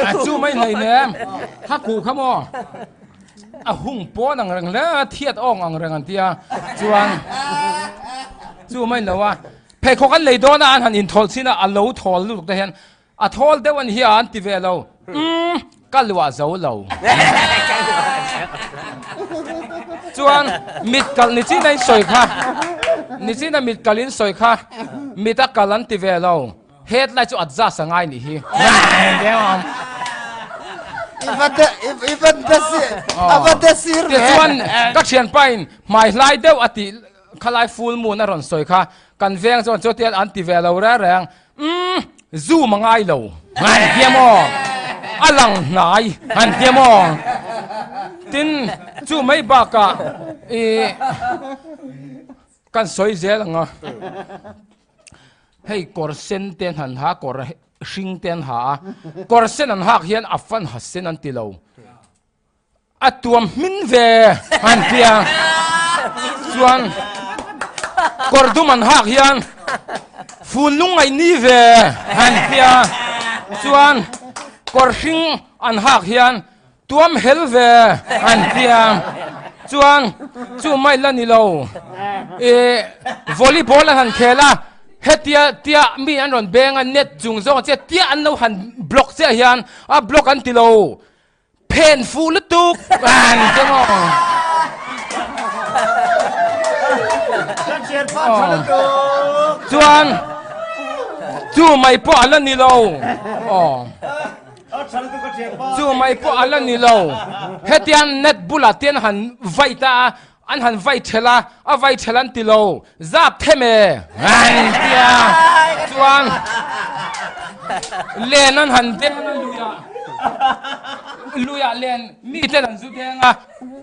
A chu mai hlei nem. Kha ku kha maw? A hung pawn ang reng hle a, thiat awng ang reng an tia. Chuan chu mai lo a, pheikhawk an lei dawn a, an han inthawlh chin a, a lo thawl lutuk te hian A thawl deuh an hia an ti ve lo. Umm, ka luah zo lo. Chuan mit kalh ni chin a in sawi kha, ni chin a mit kalh in sawi kha, mit a kalh an ti ve lo. Headlight chu adjust a ngai nih hi. Tichuan ka thianpa in hmai hlai deuh a tih khalai full moon a rawn sawi kha, kan veng chuan chutia an ti ve lo reng reng. Umm, zoom a ngai lo. Han tia maw? A lang hnai han tia maw? Tin, chu mai bakah i kan sawi zel ang a. Hei kawr sen te an han ha, kawr hring te an ha a. Kawr sen an hak hian a fan ha sen an ti lo. A tuam hmin ve an tia chuan kawr dum an hak hian fun lungngaih ni ve an tia chuan kawr hring an hak hian tuam hel ve an tia chuan chu mai la ni lo ih volleyball an han khel a hetia tia mi an rawn beng a net chung zawng chiah tia an lo han block chiah hian a block an ti lo. Phen fuh lutuk an ti maw? Chuan chu mai pawh a la ni lo. Chu mai pawh a la ni lo. Hetiang net bulah te an han vai ta a, an han vai ṭhelh a, a vai ṭhelh an ti lo. Zap them e an ti a, chuan len an han deng a luiah luiah len mi ten an zu deng a,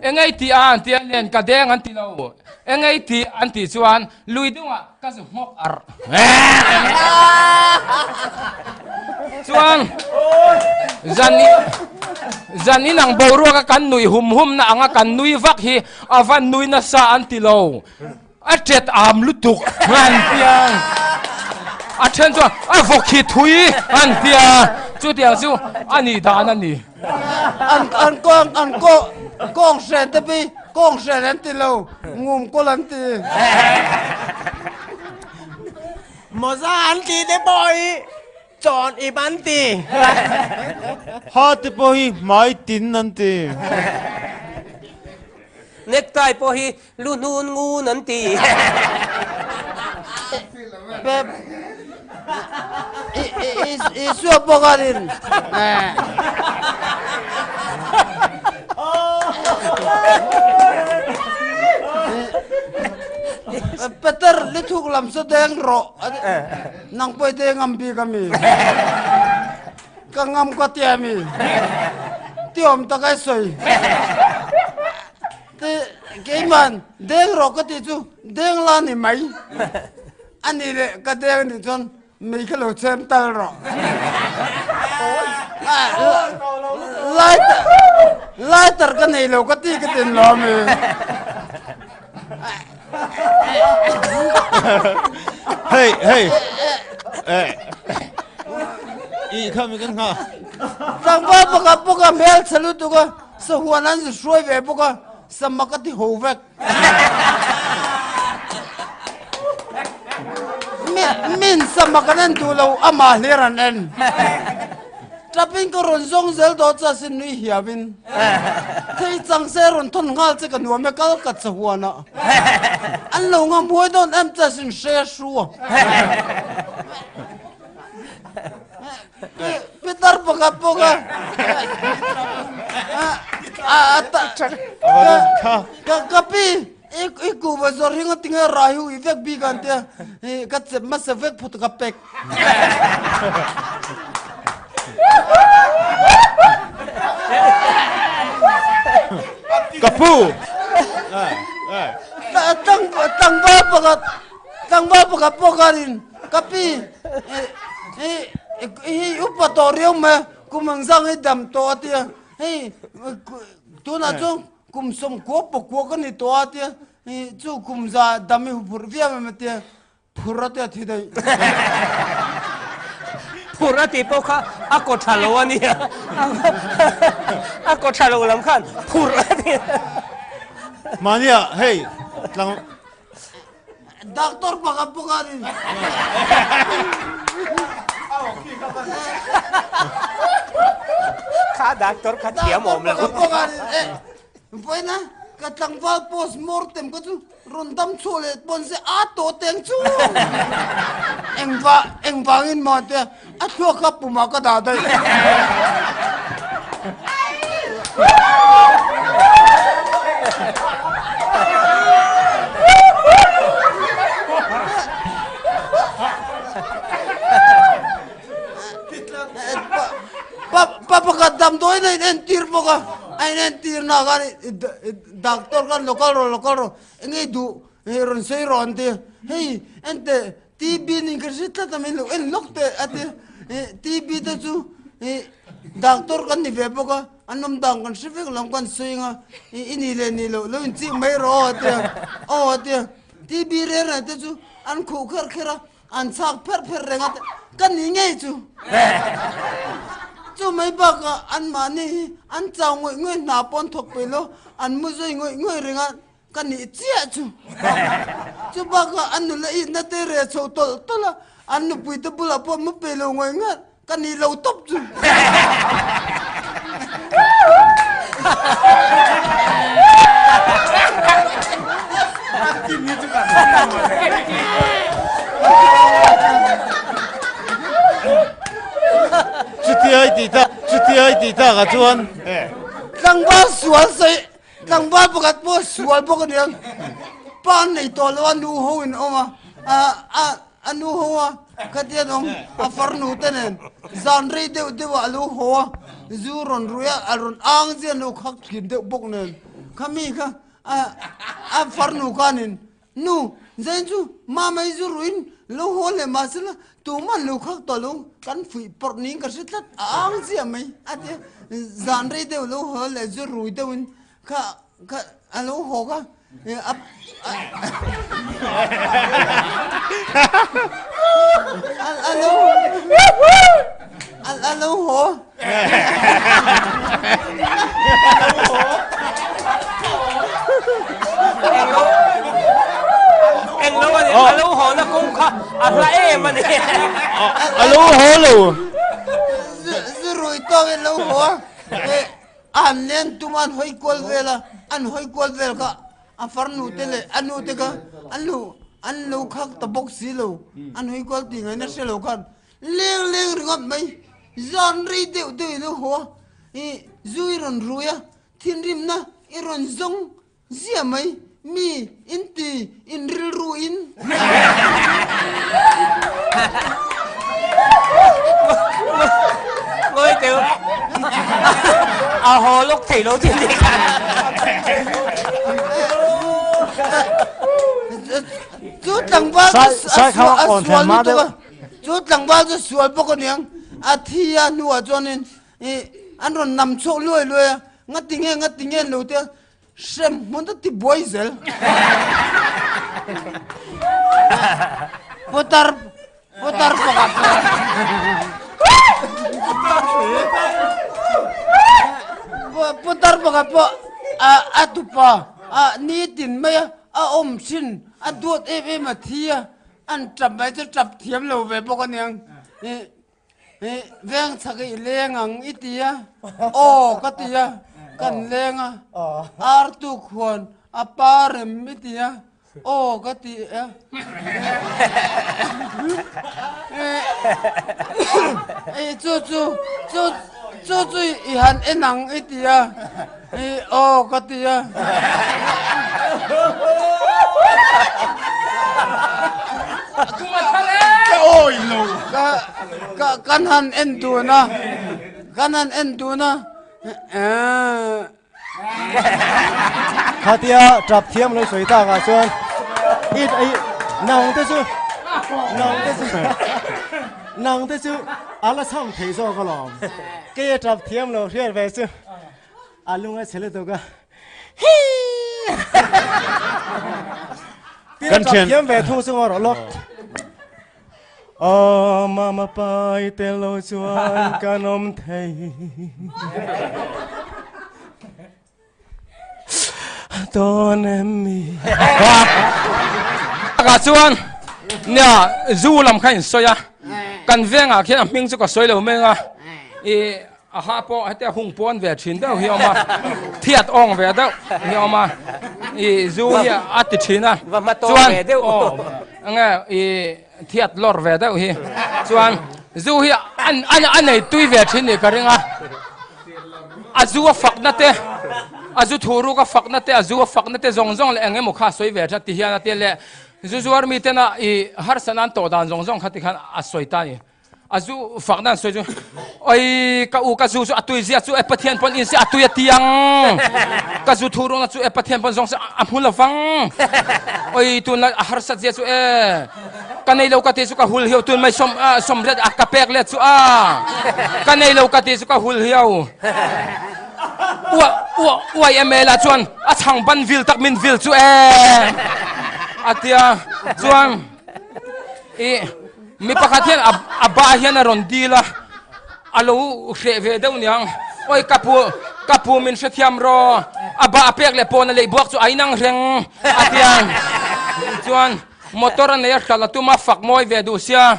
engei tih a an ti a, len ka deng an ti lo, engei tih an tih chuan lui dungah ka zu nghawk arh chuan zan zan inang boruaka kan nuih hum hum na anga kan nui vak hi a va nui nasa an ti lo. A tet am lutuk an tia, a then chuan a vawk hi thui an tia, chutiang chu a nih dan a ni. An an kawng an kaw kawng hren te pi kawng hren an ti lo ngum kawl an ti. Mawza an ti te pawh hi chawn ip an ti. Ha te pawh hi hmai tin an ti. Necktie pawh hi Lu hnun ngun an ti. Pep Isua pawh khanin Peter li thuk lam saw deng rawh nang pawh i deng ngam bik ami ka ngam ka tia mi ti awm tak ai sawi. Ti keiman deng rawh ka tih chu deng la ni mai. A ni leh ka deng nih chuan mei kha lo chhem tal rawh. Lighter lighter ka nei lo ka ti ka tin lo mi. Hei hei eh i kha mi kan nga. Tlangval pakhat pawh ka hmel chhe lutuk a. Sahuan an hruai ve bawk a, samak a ti ho vek. Min samak an en duh lo, amah hlir an en. Tapin ka rawn zawng zel dawn chu asin nui hiauin. Thei chang se rawn thawn nghal che ka nuam e kal kat sahuanah. An lo ngam huai dawn em che asin hre hru a. Pitar pakhat pawh kha ka pi i kuhva zawr hi nga tinge rai hu i vek bik an tia ka chep hmasa vek phut ka pek. Ka pu. Tlangval pakhat tlangval pakhat pawh khanin ka pi Hei upa tawh riau mai a, kum ang zang hi dam tawh a tia, hei tunah chuan kum sawmkua pakua ka ni tawh a tia, chu kum za dam hi phurh viau em a tia, phur a tia thi daih. Phurh a tih pawh kha a kaw tha lo a nia. A kaw tha lo lam khan phurh a ti. Mahnia hei tlang. Doctor pakhat pawh khan in. Kha doctor kha thiam awm lo. Doctor pakhat pawh khan in eh vawiina ka tlangval post mortem ka chu rawn dam chhuah leh pawn se a tawh teng chu. Engva engvangin maw tia a thluak kha pumah ka dah daih. Pa pakhat damdawiin a inentir bawk a, a inentir na khan doctor khan lo kal rawh lo kal rawh enge i duh rawn sawi rawh an ti a, hei enteh TB nen ka hre tlat a min lo en lawk teh a ti a, TB te chu doctor kan ni ve bawk a, an awm dan kan hre vek lo kan sawi ang a, i ni leh ni loh lo inchih mai rawh aw a ti a, aw a ti a, TB reng reng te chu an khuh kher kher a. An chhak pherh pherh reng a, ka ni ngei chu. Chu mai bakah anmahni hi an chau ngawih ngawih hna pawh an thawk peih lo, an mu zui ngawih ngawih reng a, ka nih chiah chu. Chu bakah an nula itna te reh chho tawlh tawlh a, an nupui te bulah pawh mu peih lo ngawih ngawih, ka nih lo tawp chu. Chutia i tih tak chutia i tih tak ah chuan Tlangval sual sawi tlangval pakhat pawh sual bawk a nia pa an nei tawh lo a nu ho in awm a a A nu ho a, khatian awm a farnu te nen zan rei deuh deuh ah a lo haw a, zu rawn rui a, a rawn ang chian lo khak thin deuh bawk nen khami kha a a farnu khanin nu zain chu mama i zu ruiin lo haw leh mahsela tumah an lo khak tawh lo kan fuih pawrh niin ka hre tlat a ang chiah mai a ti a, zan rei deuh lo haw leh zu rui deuhin kha kha a lo haw kha a a lo a lo haw Eng lo ani a lo haw na kawng kha a hla em ani a lo haw lo zu rui tawk in lo haw a An len tum an hawi kual vel a, an hawi kual vel kha a farnu te leh a nu te kha an lo an lo khak ta bawk si lo, an hawi kual tih ngaihna hre lo khan leng leng ringawt mai, zan rei deuh deuh in a haw a, ih zu i rawn rui a, thinrimna i rawn zawng Zia mai, mi in ti in rilru in. Ngawi teu. A haw lawk thei lo thin ni khan. Chu tlangval chu a sual lutuk a, chu tlangval chu sual bawk aniang, a thi a hnuah chuanin an rawn nam chhuak luai luai a, ngati nge ngati nge lo te Hrem hmun a ti buai zel. Putar putar pakhat pawh putar pakhat pawh a a tupa a nitin mai a a awm thin a duat em em a thi a an tap mai chu tap thiam lo ve bawk aniang. Veng chhak i leng ang i ti a, aw ka ti a, kan leng a, ar tuk huan a pa rem i ti a, aw ka ti a. Chu chu chu chu chu i han en ang i ti a, aw ka ti a. Ka awi lo. Ka ka kan han en dun a, kan han en dun a, eeh. Khatia tap thiam lo sawi tak ah chuan i i nang te chu nang te chu nang te chu a la chhang thei zawk alawm kei a tap thiam lo hriat ve chu a lung a chhe lutuk a. Kan thian thiam ve thung chu rawh lawk. Aw mama pai tel lo chuan kan awm thei dawn em mi? Takah chuan nia zu lam kha in sawi a, kan vengah khian a hming chu ka sawi lo meng a, i A ha pawh hetia hung pawn ve thin deuh hi a awm a, thiat awng ve deuh hi a awm a, i zu hi a ti thin a, chuan aw enge i thiat lawr ve deuh hi, chuan zu hi an a nei tui ve thin nih ka ring a, a zu a fakna te, a zu thu ruk a fakna te, a zu a fakna te zawng zawng leh eng emaw kha a sawi ve thin a ti hian a tia leh zu zuar mi tena i harsatna an tawh dan zawng zawng kha tikhan a sawi ta a ni. A zu fak nan sawi chu oi ka u ka zu chu a tui zia chu e Pathian pawn in se a tui a ti ang ka zu thu ruangna chu e Pathian pawn zawng se a hmu lovang oi tun la a harsat zia chu e ka nei lo ka ti chu ka hul hiau tun mai som som let a ka pek let chu a ka nei lo ka ti chu ka hul hiau ua ua uai em la chuan a chhang ban vil tak min vil chu e a tia chuan i Mi pakhat hian a ba hian a rawn dil a, a lo hreh ve deuh niang. Awi ka pu, ka pu min hrethiam rawh, a ba a pek leh pawn a leih buak chu a inang reng a ti a. Chuan motor a nei a hral a tum a, fak mawi ve duh sia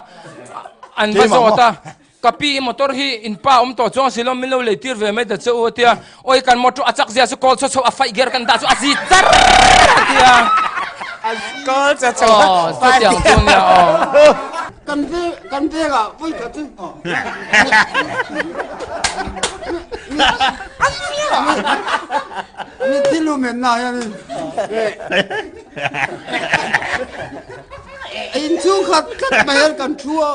an va zawt a, ka pi i motor hi in pa awm tawh chuang si lo, min lo lei tir ve mai ta che u a ti a. Awi kan motor a chak zia chu kawl chho chho a faih ger kan dah chu a zi char a ti a. Kawl chho chho a faih ger. Chutiang chu nia aw. Kan ve kan vengah vawi khat chu mi thil u men na hianin inchhung khat tlat mai hian kan thu a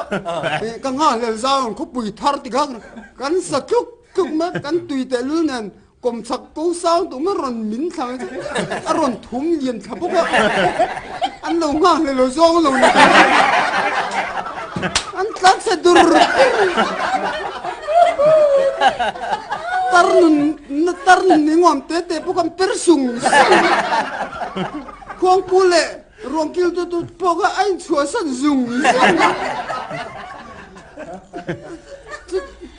ka nghakhlel zau ang khawpui thar ti kha kan sa tluk Tluk mai kan tui teh lul nen kawmchhak ko sang duh mai rawn min thla mai chu a rawn thum lian thla bawk a, an lo nghak hle lo zawng lo ni an tlan chhe dur tar nun tar nun ni ngawm te te pawh kan per sung sung khuangpu leh ruangkil tu tu pawh kha a inchhuah san zung zung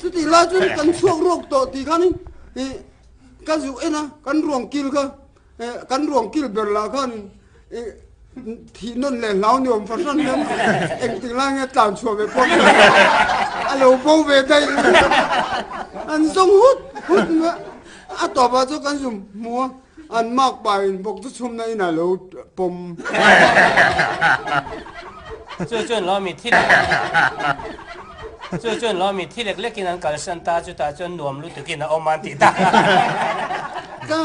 Chutih lai chuan kan chhuak ruak tawh tih khanin ih ka zuh en a, kan ruang kil kha kan ruang kil ber lah khan ih thih nawn leh hlau ni awm fahran hian engtik lai nge tlan chhuah ve pawh a lo bo ve daih an zawng hut hut mai a tawpah chuan kan zum hmu a, an mak pa in bawk chu chhumna inah lo pawm. Chu chuan lo mi thi Chu chuan lo mi thi lek lekin an kalsan ta, chutah chuan nuam lutukin a awm a an tih ta. Ka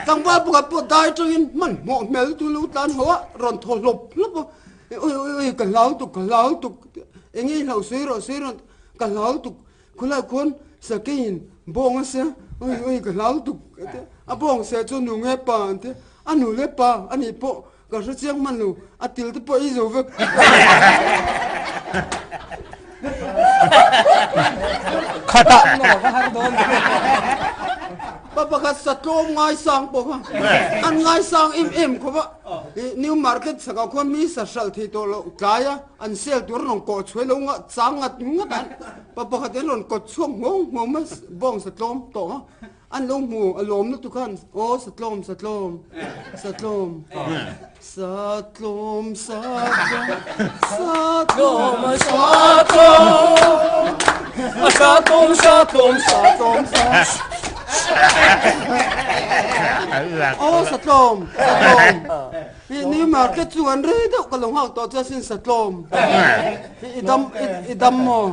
tlangval pakhat pawh dai atangin hmanhmawh hmel lutuk lo tlan ho a, rawn thaw hlawp hlawp a, oi oi oi ka hlau tuk ka hlau tuk, eng nge i hlauh sawi rawh sawi rawh, ka hlau tuk, khawlai khuan sakeiin bawng a sia, oi oi ka hlau tuk a ti a, a bawng sia chu nu nge pa an ti a, a nu le pa anih pawh Ka hre chiang hman lo, a til te pawh ei zo vek. Khatah. Pa pakhat satlawm ngaisang pawh kha an ngaisang em em khawp a, New Market chhakah khuan mi sa hralh thei tawh loh tlai a, an sel tur an rawn kawh chhuai lo ngah chang ngat ngat a, pa pakhat in rawn kawt chhuak nghawng nghawng a bawng satlawm tawh a. An lo hmu a lawm lutuk khan aw satlawm satlawm satlawm satlawm satlawm satlawm satlawm satlawm satlawm aw satlawm satlawm Hi new market chu an rei deuh ka lo nghak tawh che asin satlawm hi i dam i dam maw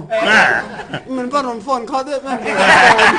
min va rawn phone kha deuh em ve satlawm.